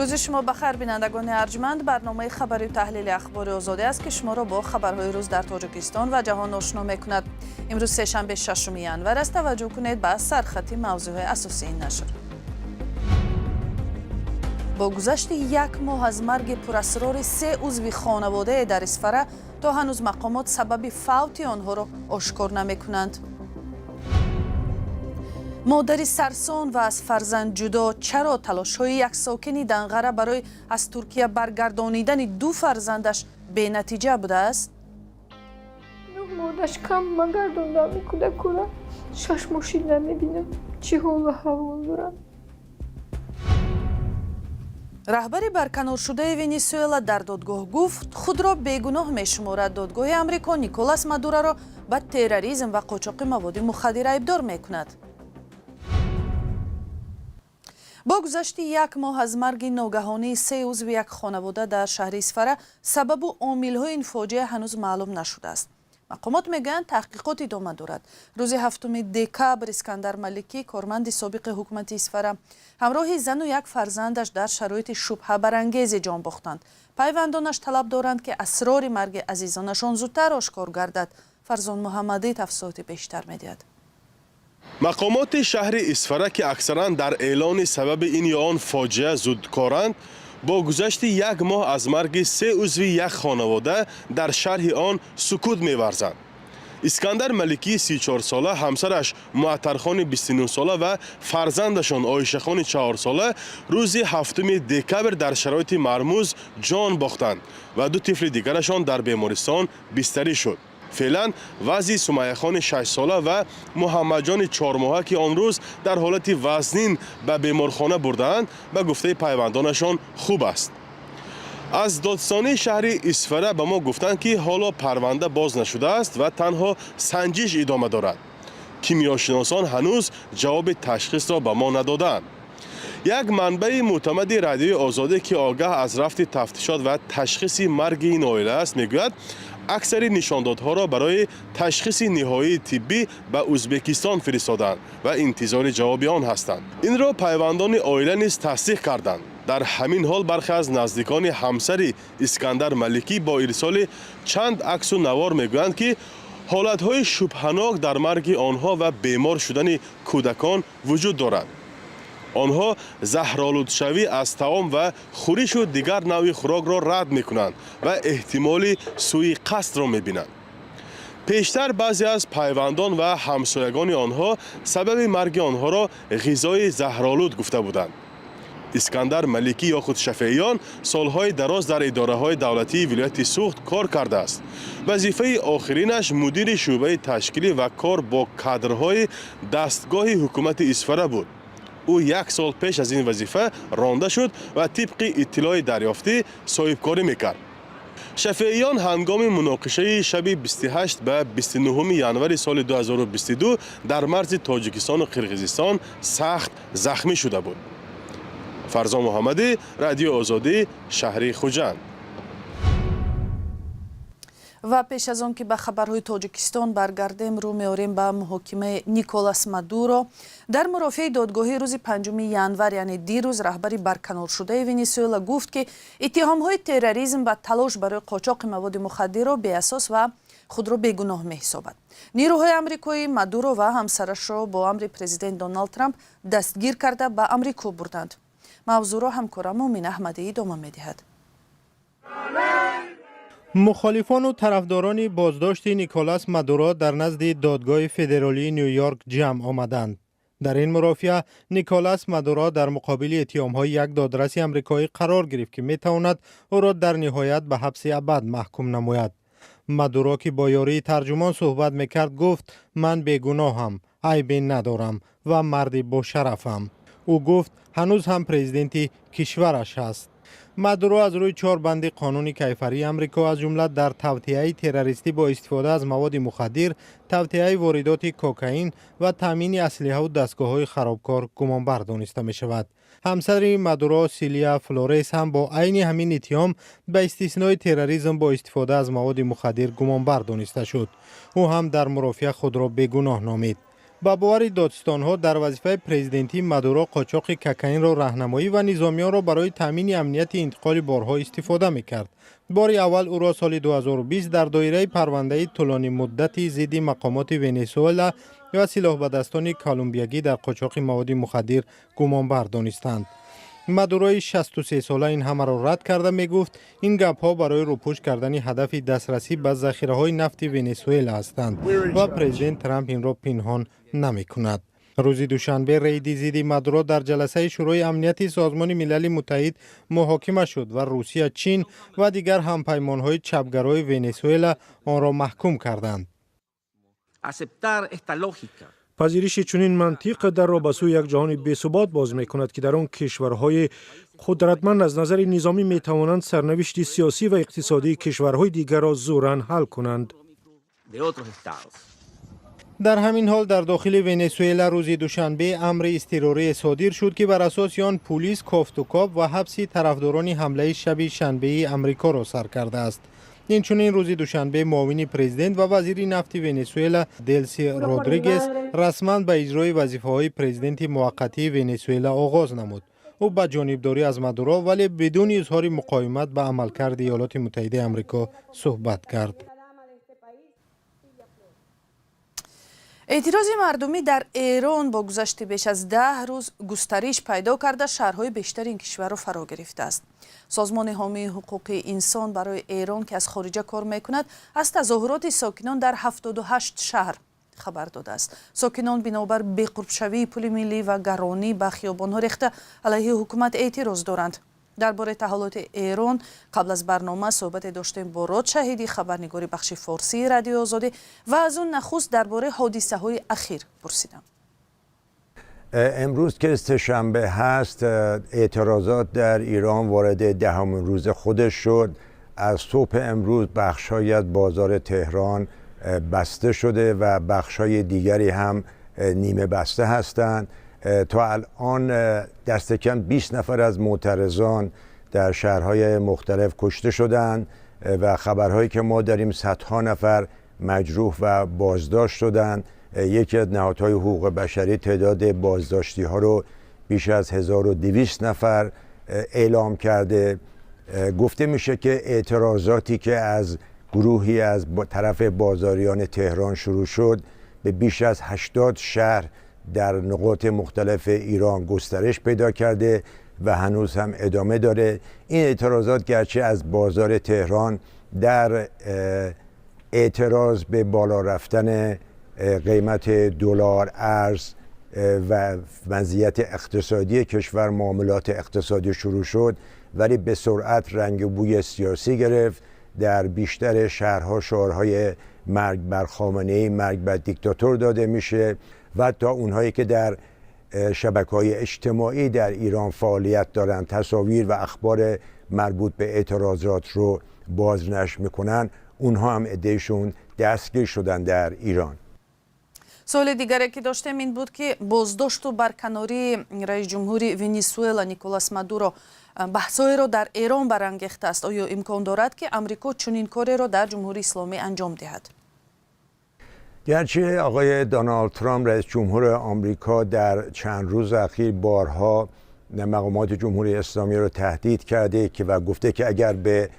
Рӯзи шумо ба хайр, бинандагони арҷманд. Барномаи хабарию таҳлили Ахбори Озодӣ аст, ки шуморо бо хабарҳои рӯз дар Тоҷикистон ва ҷаҳон ошно мекунад. Имрӯз сешанбе, 6 январ аст. Таваҷҷӯҳ кунед ба сархати мавзӯъҳои асосии ин нашр. Бо гузашти як моҳ аз марги пурасрори се узви хонаводае дар Исфара, то ҳанӯз мақомот сабаби фавти онҳоро ошкор намекунанд. Модари сарсон ва аз фарзанд ҷудо: чаро талошҳои як сокини Данғара барои аз Туркия баргардонидани ду фарзандаш бенатиҷа будааст? Модаш кам магардондам, кӯдакура 6 моҳ шид, намебинам, чӣ ҳолу ҳавол дорам. Раҳбари барканоршудаи Венесуэла дар додгоҳ гуфт, худро бегуноҳ мешуморад. Додгоҳи Амрико Николас Мадураро ба терроризм ва қочоқи маводи мухаддир айбдор мекунад. Бо гузашти як моҳ аз марги ногаҳонии се узви як хонавода дар шаҳри Исфара, сабабу омилҳои ин фоҷиа ҳанӯз маълум нашудааст. Мақомот мегӯянд, таҳқиқот идома дорад. Рӯзи 7 декабр Искандар Маликӣ, корманди собиқи ҳукумати Исфара, ҳамроҳи зану як фарзандаш дар шароити шубҳабарангезе ҷон бохтанд. Пайвандонаш талаб доранд, ки асрори марги азизонашон зудтар ошкор гардад. Фарзон Муҳаммадӣ тафсилоти бештар медиҳад. Мақомоти шаҳри Исфара, ки аксаран дар эълони сабаби ин ё он фоҷиа зудкоранд, бо гузашти як моҳ аз марги се узви як хонавода дар шарҳи он сукут меварзанд. Искандар Маликии 34сола, ҳамсараш Муаттархони 29сола ва фарзандашон Оишахони 4сола рӯзи 7 декабр дар шароити мармуз ҷон бохтанд ва ду тифли дигарашон дар бемористон бистарӣ шуд. Феълан вазъи Сумайяхони 6сола ва Муҳаммадҷони 4моҳа, ки он рӯз дар ҳолати вазнин ба беморхона бурдаанд, ба гуфтаи пайвандонашон, хуб аст. Аз додситонии шаҳри Исфара ба мо гуфтанд, ки ҳоло парванда боз нашудааст ва танҳо санҷиш идома дорад. Кимиёшиносон ҳанӯз ҷавоби ташхисро ба мо надодаанд. Як манбаи мӯътамади Радиои Озодӣ, ки огаҳ аз рафти тафтишот ва ташхиси марги ин оила аст, мегӯяд, аксари нишондодҳоро барои ташхиси ниҳоии тиббӣ ба Ӯзбекистон фиристодаанд ва интизори ҷавоби он ҳастанд. Инро пайвандони оила низ тасдиқ карданд. Дар ҳамин ҳол бархе аз наздикони ҳамсари Искандар Маликӣ бо ирсоли чанд аксу навор мегӯянд, ки ҳолатҳои шубҳанок дар марги онҳо ва бемор шудани кӯдакон вуҷуд дорад. Онҳо заҳролудшавӣ аз таом ва хӯришу дигар навъи хӯрокро рад мекунанд ва эҳтимоли сӯиқасдро мебинанд. Пештар баъзе аз пайвандон ва ҳамсоягони онҳо сабаби марги онҳоро ғизои заҳролуд гуфта буданд. Искандар Маликӣ ё худ Шафеиён солҳои дароз дар идораҳои давлатии вилояти Суғд кор кардааст. Вазифаи охиринаш мудири шӯъбаи ташкилӣ ва кор бо кадрҳои дастгоҳи ҳукумати Исфара буд. Ӯ як сол пеш аз ин вазифа ронда шуд ва тибқи иттилои дарёфтӣ соҳибкорӣ мекард. Шафеиён ҳангоми муноқишаи шаби 28 ба 29 январи соли 2022 дар марзи Тоҷикистону Қирғизистон сахт захмӣ шуда буд. Фарзон Муҳаммадӣ, Радиои Озодӣ, шаҳри Хуҷанд. Ва пеш аз он ки ба хабарҳои Тоҷикистон баргардем, рӯ меорем ба муҳокимаи Николас Мадуро. Дар мурофиаи додгоҳии рӯзи 5 январ, яъне дирӯз, раҳбари барканоршудаи Венесуэла гуфт, ки иттиҳомҳои терроризм ва талош барои қочоқи маводи мухаддирро беасос ва худро бегуноҳ меҳисобад. Нирӯҳои амрикоӣ Мадуро ва ҳамсарашро бо амри президент Доналд Трамп дастгир карда, ба Амрико бурданд. Мавзӯъро ҳамкорам Мумин Аҳмадӣ идома медиҳад. Мухолифону тарафдорони боздошти Николас Мадуро дар назди додгоҳи федералии Ню Йорк ҷамъ омаданд. Дар ин мурофиа Николас Мадуро дар муқобили иттиҳомҳои як додраси амрикоӣ қарор гирифт, ки метавонад ӯро дар ниҳоят ба ҳабси абад маҳкум намояд. Мадуро, ки бо ёрии тарҷумон суҳбат мекард, гуфт: «Ман бегуноҳам, айбе надорам ва марди бошарафам». Ӯ гуфт, ҳанӯз ҳам президенти кишвараш ҳаст. Мадуро аз рӯи чор банди қонуни кайфарии Амрико, аз ҷумла дар тавтиаи террористӣ бо истифода аз маводи мухаддир, тавтиаи воридоти кокаин ва таъмини аслиҳаву дастгоҳҳои харобкор гумонбар дониста мешавад. Ҳамсари Мадуро, Силия Флорес, ҳам бо айни ҳамин иттиҳом, ба истиснои терроризм бо истифода аз маводи мухаддир, гумонбар дониста шуд. Ӯ ҳам дар мурофиа худро бегуноҳ номид. Ба бовари додситонҳо, дар вазифаи президентӣ Мадуро қочоқи кокаинро раҳнамоӣ ва низомиёнро барои таъмини амнияти интиқоли борҳо истифода мекард. Бори аввал ӯро соли 2020 дар доираи парвандаи тӯлонимуддати зидди мақомоти Венесуэла ва силоҳбадастони колумбиягӣ дар қочоқи маводи мухаддир гумонбар донистанд. Мадурои 63сола ин ҳамаро рад карда мегуфт, ин гапҳо барои рӯпӯш кардани ҳадафи дастрасӣ ба захираҳои нафти Венесуэла ҳастанд ва президент Трамп инро пинҳон намекунад. Рӯзи душанбе рейди зидди Мадуро дар ҷаласаи Шӯрои амнияти Созмони Милали Муттаҳид муҳокима шуд ва Русия, Чин ва дигар ҳампаймонҳои чапгарои Венесуэла онро маҳкум карданд. Пазириши чунин мантиқ дарро ба сӯи як ҷаҳони бесубот боз мекунад, ки дар он кишварҳои қудратманд аз назари низомӣ метавонанд сарнавишти сиёсӣ ва иқтисодии кишварҳои дигарро зӯран ҳал кунанд. Дар ҳамин ҳол, дар дохили Венесуэла рӯзи душанбе амри изтирорие содир шуд, ки бар асоси он пулис кофтукоб ва ҳабси тарафдорони ҳамлаи шаби шанбеи Амрикоро сар кардааст. Инчунин рӯзи душанбе муовини президент ва вазири нафти Венесуэла Делси Родригес расман ба иҷрои вазифаҳои президенти муваққатии Венесуэла оғоз намуд. Ӯ ба ҷонибдорӣ аз Мадуро, вале бидуни изҳори муқовимат ба амалкарди Иёлоти Муттаҳидаи Амрико суҳбат кард. Эътирози мардумӣ дар Эрон бо гузашти беш аз 10 рӯз густариш пайдо карда, шаҳрҳои бештари ин кишварро фаро гирифтааст. Созмони ҳомии ҳуқуқи инсон барои Эрон, ки аз хориҷа кор мекунад, аз тазоҳуроти сокинон дар 78 шаҳр хабар додааст. Сокинон бинобар беқурбшавии пули миллӣ ва гаронӣ ба хиёбонҳо рехта, алайҳи ҳукумат эътироз доранд. Дар бораи таҳаввулоти Эрон қабл аз барнома суҳбате доштем бо Род Шаҳидӣ, хабарнигори бахши форсии Радиои Озодӣ, ва аз ӯ нахуст дар бораи ҳодисаҳои ахир пурсидам. امروز که سه‌شنبه هست، اعتراضات در ایران وارد دهمین روز خودش شد. از صبح امروز بخشهایی از بازار تهران بسته شده و بخشهای دیگری هم نیمه بسته هستند. تا الان دست کم 20 نفر از معترضان در شهرهای مختلف کشته شدند و خبرهایی که ما داریم، صدها نفر مجروح و بازداشت شدند. یکی از نهادهای حقوق بشری تعداد بازداشتی ها رو بیش از 1200 نفر اعلام کرده. گفته میشه که اعتراضاتی که از گروهی از طرف بازاریان تهران شروع شد، به بیش از 80 شهر در نقاط مختلف ایران گسترش پیدا کرده و هنوز هم ادامه داره. این اعتراضات گرچه از بازار تهران در اعتراض به بالا رفتن قیمت دلار، ارز و وضعیت اقتصادی کشور، معاملات اقتصادی شروع شد، ولی به سرعت رنگ و بوی سیاسی گرفت. در بیشتر شهرها شعارهای مرگ بر خامنه ای، مرگ بر دیکتاتور داده میشه و حتی اونهایی که در شبکه های اجتماعی در ایران فعالیت دارند، تصاویر و اخبار مربوط به اعتراضات رو بازنشر میکنن، اونها هم عده‌ایشون دستگیر شدن در ایران. Суоли дигаре, ки доштем, ин буд, ки боздошту барканории раиси ҷумҳури Венесуэла Николас Мадуро баҳсҳоеро дар Эрон барангехтааст. Оё имкон дорад, ки Амрико чунин кореро дар Ҷумҳурии Исломӣ анҷом диҳад? گرچه آقای دونالد ترامپ، رئیس جمهور آمریکا، در چند روز اخیر بارها مقامات جمهوری اسلامی رو تهدید کرده که و گفته که اگر به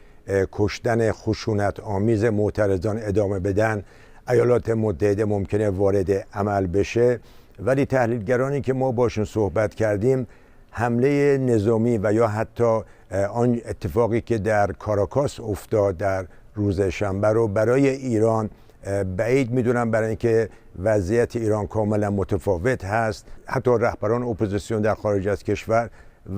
کشتن خشونت آمیز معترضان ادامه بدن، ایالات متحده ممکنه وارد عمل بشه، ولی تحلیلگرانی که ما باشون صحبت کردیم، حمله نظامی و یا حتی آن اتفاقی که در کاراکاس افتاد در روز شنبه رو برای ایران بعید میدونن، برای اینکه وضعیت ایران کاملا متفاوت هست. حتی رهبران اپوزیسیون در خارج از کشور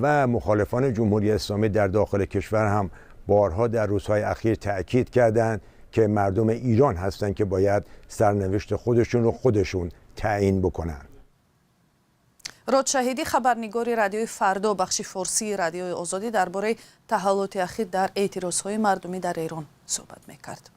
و مخالفان جمهوری اسلامی در داخل کشور هم بارها در روزهای اخیر تاکید کردند که مردم ایران هستند که باید سرنوشت خودشون رو خودشون تعیین بکنن. Род Шаҳидӣ, хабарнигори Радиои Фардо, бахши форсии Радиои Озодӣ, дар бораи таҳаввулоти ахир дар эътирозҳои мардумӣ дар Эрон суҳбат мекард.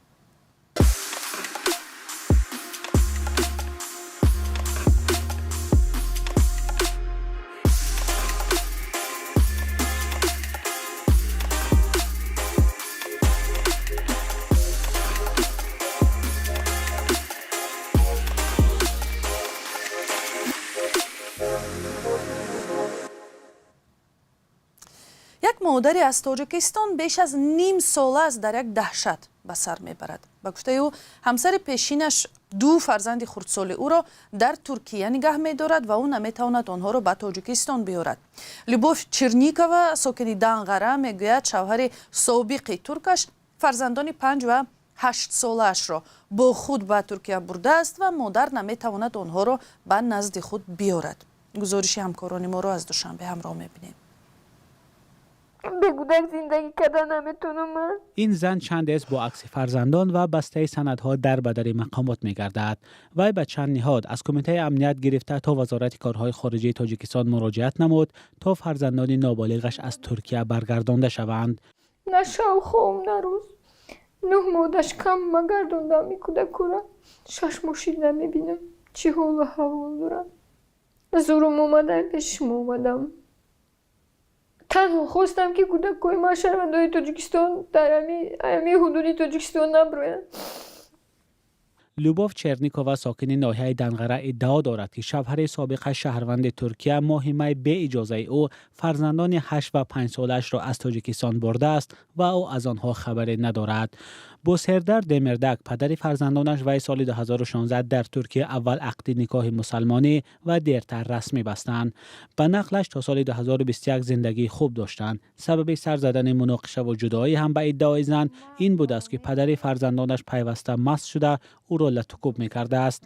Як модаре аз Тоҷикистон беш аз ним сол аст дар як даҳшат ба сар мебарад. Ба гуфтаи ӯ, ҳамсари пешинаш ду фарзанди хурдсоли ӯро дар Туркия нигаҳ медорад ва ӯ наметавонад онҳоро ба Тоҷикистон биёрад. Любовь Черникова, сокини Данғара, мегӯяд, шавҳари собиқи туркаш фарзандони 5 ва 8 солаашро бо худ ба Туркия бурдааст ва модар наметавонад онҳоро ба назди худ биёрад. Гузориши ҳамкорони моро аз Душанбе ҳамроҳ мебинем. Бе кӯдак зиндагӣ карда наметавонам ман. Ин зан чандест бо акси фарзандон ва бастаи санадҳо дар ба дари мақомот мегардад. Вай ба чанд ниҳод, аз Кумитаи амният гирифта то Вазорати корҳои хориҷии Тоҷикистон, муроҷиат намуд, то фарзандони ноболиғаш аз Туркия баргардонда шаванд. На шав хом, на рӯз. 9 моҳ дашкам магардондам ин кӯдакура. 6 моҳ шид, намебинам, чӣ ҳолу ҳавол дорад. Зурум омадам, пеши шумо омадам. Танҳо хостам, ки кӯдакҳои ман, шаҳрвандони Тоҷикистон, дар ҳами ҳудуди Тоҷикистон наброянд. Любов Черникова, сокини ноҳияи Данғара, иддао дорад, ки шавҳари собиқа, шаҳрванди Туркия, моҳи май беиҷозаи ӯ фарзандони 8 ва 5 солаашро аз Тоҷикистон бурдааст ва ӯ аз онҳо хабаре надорад. Бо Сердар Демирдаг, падари фарзандонаш, вай соли 2016 дар Туркия аввал ақди никоҳи мусалмонӣ ва дертар расмӣ бастанд. Ба нақлаш, то соли 2021 зиндагии хуб доштанд. Сабаби сар задани муноқишаву ҷудоӣ ҳам, ба иддаои зан, ин будааст, ки падари фарзандонаш пайваста маст шуда, ӯро латукӯб мекардааст.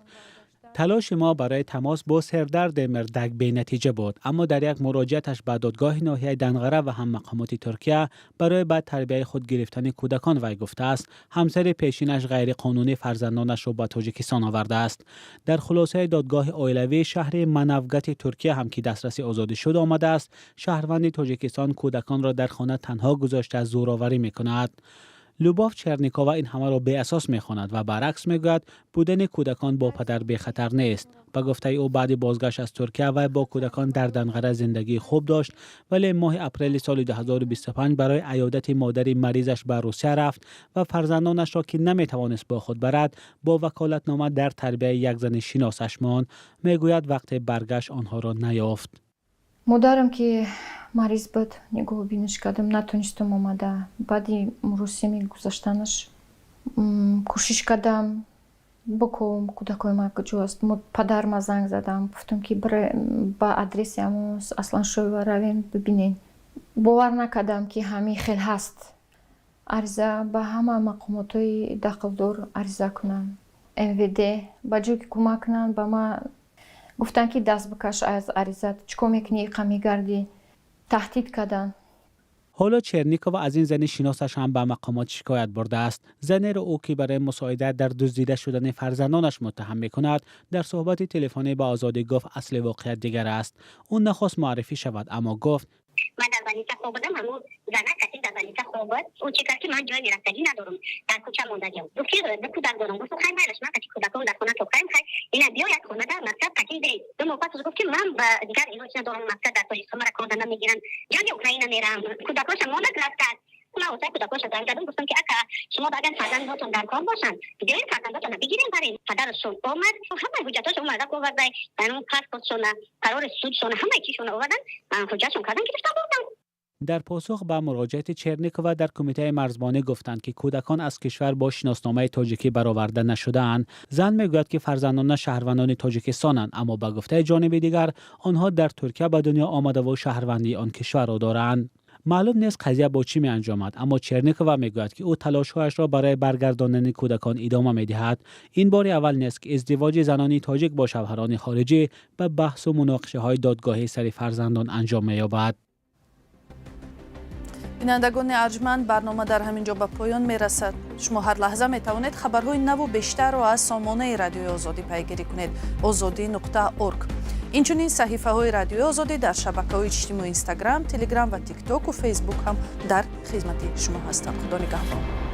Талоши мо барои тамос бо Сердар Демирдаг бенатиҷа буд, аммо дар як муроҷиаташ ба додгоҳи ноҳияи Данғара ва ҳам мақомоти Туркия барои ба тарбияи худ гирифтани кӯдакон, вай гуфтааст, ҳамсари пешинаш ғайриқонунӣ фарзандонашро ба Тоҷикистон овардааст. Дар хулосаи додгоҳи оилавии шаҳри Манавгати Туркия ҳам, ки дастраси Озодӣ шуд, омадааст, шаҳрванди Тоҷикистон кӯдаконро дар хона танҳо гузошта, зӯроварӣ мекунад. Любов Черникова ин ҳамаро беасос мехонад ва баръакс мегӯяд, будани кӯдакон бо падар бехатар нест. Ба гуфтаи ӯ, баъди бозгашт аз Туркия вай бо кӯдакон дар Данғара зиндагии хуб дошт, вале моҳи апрели соли 2025 барои аёдати модари маризаш ба Русия рафт ва фарзандонашро, ки наметавонист бо худ барад, бо ваколатнома дар тарбияи як зани шиносаш монд. Мегӯяд, вақте баргашт, онҳоро наёфт. Модарам ки мариз буд, нигоҳубинаш кардам, натонистам омада. Баъди муросими гузаштанаш кӯшиш кардам, бикӯм, кӯдакои ман куҷо аст. Падарма занг задам, гуфтам, ки ба адреси ҳамон Асланшоева равем, бибинен. Бовар накардам, ки ҳамин хел ҳаст. Ариза ба ҳама мақомотҳои дахлдор ариза кунам, МВД, ба ҷое ки кӯмак кунанд, ба ман гуфтанд, ки даст бикаш аз аризат, чӣ кор мекунӣ, иқа мегардӣ, таҳдид карданд. Ҳоло Черникова аз ин зани шиносаш ҳам ба мақомот шикоят бурдааст. Занеро ӯ, ки барои мусоидат дар дуздида шудани фарзандонаш муттаҳам мекунад, дар суҳбати телефонӣ ба Озодӣ гуфт, асли воқеият дигар аст. Ӯ нахост муаррифӣ шавад, аммо гуфт: Ман дар больница хоб будам, ҳамун зана каси дар больница хоб буд. Ӯ чӣ кард, ки ман ҷои мерафтагӣ надорам, дар кӯча мондагиам. Гуфт, ки ду кӯдак дорам. Гуфтам, хай, майлаш, ман каси кӯдакон дар хона тохаем, хай, ина биё, як хона дар мактаб катин бе. 2 моҳ пас гуфт, ки ман ба дигар илоҷ надорам, мактаб дар Тоҷикистон мара корда намегиранд, ҷанги Украина мерам. Кӯдакоша монад, рафтааст. Ман осай кӯдакоша занг задам, гуфтам, ки ака, шумо агар фарзандотон дар кор бошанд, биёен, фарзандотона бигирем, барем. Падарашон омад, ҳамаи ҳуҷҷатошо омада овардай, паспортшона, қарори судшона, ҳамаи чизшона овардан, ҳуҷҷатшон кардан, гирифтан, бурдан. Дар посух ба муроҷиати Черникова дар Кумитаи марзбонӣ гуфтанд, ки кӯдакон аз кишвар бо шиносномаи тоҷикӣ бароварда нашудаанд. Зан мегӯяд, ки фарзандона шаҳрвандони Тоҷикистонанд, аммо ба гуфтаи ҷониби дигар, онҳо дар Туркия ба дунё омадаву шаҳрвандии он кишварро доранд. Маълум нест, қазия бо чӣ меанҷомад, аммо Черникова мегӯяд, ки ӯ талошҳояшро барои баргардонидани кӯдакон идома медиҳад. Ин бори аввал нест, ки издивоҷи занони тоҷик бо шавҳарони хориҷӣ ба баҳсу муноқишаҳои додгоҳӣ сари фарзандон анҷом меёбад. Бинандагони арҷманд, барнома дар ҳамин ҷо ба поён мерасад. Шумо ҳар лаҳза метавонед хабарҳои наву бештарро аз сомонаи Радиои Озодӣ пайгирӣ кунед: озодӣ.org. Инчунин саҳифаҳои Радиои Озодӣ дар шабакаҳои иҷтимоӣ, Инстаграм, Телеграм ва Тиктоку Фейсбук ҳам дар хизмати шумо ҳастанд. Худо нигаҳбон.